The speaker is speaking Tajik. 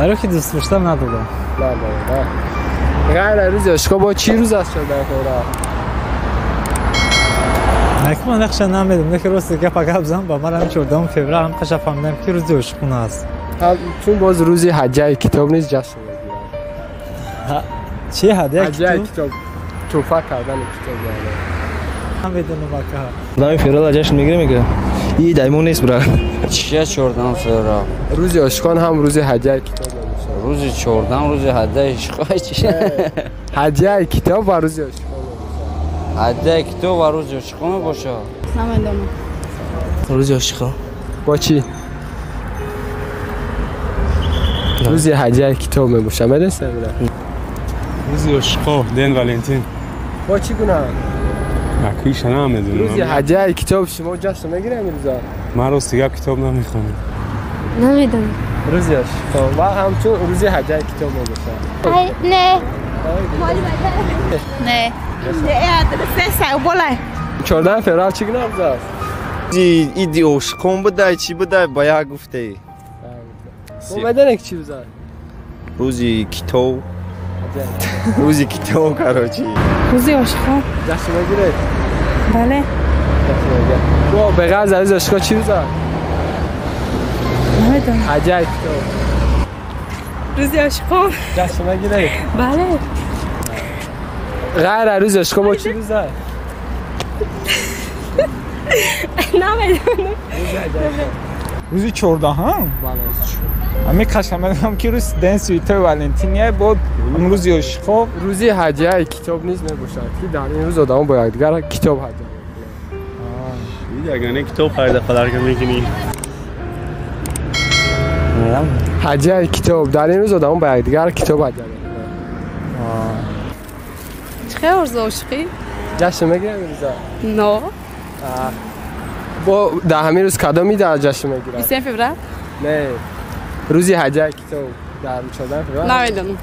Барои ки дӯст доштам надодам. Надодам. Ғайр аз рӯзи ошиқон бо чӣ рӯз аст 14 феврал? Ман нақша намедонам, лекин рости гапа гап зан ба ман ҳам 14 феврал ҳам қаша фаҳмидам ки рӯзи ошиқон аст. Чун боз рӯзи ҳадияи китоб низ ҷашн мегиранд. Чӣ ҳадияи китоб? Тӯҳфа кардани китоб яъне. Намедонам ака. 14 феврал ҷашн мегирем мега? И даймон нест брат. Чия 14 феврал? Рӯзи ошиқон ҳам рӯзи ҳадияи китоб мебошад. Рӯзи 14 рӯзи ҳадияи ошиқон чӣ? Ҳадияи китоб ва рӯзи ошиқон мебошад. Ҳадияи китоб ва рӯзи ошиқон мебошад? Намедонам. Рӯзи ошиқон. Бо чӣ? Рӯзи ҳадияи китоб мебошад. Медонистед? Рӯзи ошиқон, Ден Валентин. Бо чӣ гуна? Акиша намедонам. Рӯзи ҳадияи китоб шумо ҷашн мегиред имрӯза? Ман рости гап китоб намехонам. Намедонам. Рӯзи ошиқон ва ҳамчун рӯзи ҳадияи китоб мебошад. Не. Не. 14 феврал чӣ гуна рӯз аст? Иди ошиқон будай, чӣ будай, ба як гуфтаи. Мо медонем ки чӣ рӯз аст? Рӯзи китоб. Рӯзи китоб, короче. Рӯзи ошиқон. Ҷашн мегиред? Бале. Ҷашн мегиред. Бо ба ғайр аз рӯзи ошиқон чӣ рӯз аст? Намедонам. Ҳадияи китоб. Рӯзи ошиқон. Ҷашн мегиред? Бале. Ғайр аз рӯзи ошиқон бо чӣ рӯз аст? Намедонам. Рӯзи 14-ҳам? Бале. Ами қашан медонам ки рӯз Ден Святой Валентиния бо рӯзи ошиқон. Рӯзи ҳадияи китоб низ мебошад ки дар ин рӯз одамон бо якдигар китоб ҳадия мекунанд. Ягона китоб харида подарка мекунӣ. Ҳадияи китоб дар ин рӯз одамон бо якдигар китоб ҳадия мекунанд. Чӣ хел рӯзи ошиқӣ? Ҷашн мегирем имрӯза? Но. Бо дар ҳамин рӯз кадом ида ҷашн мегирад? 23 феврал? Не. Рӯзи ҳадияи китоб дар 14 феврал? Намедонам.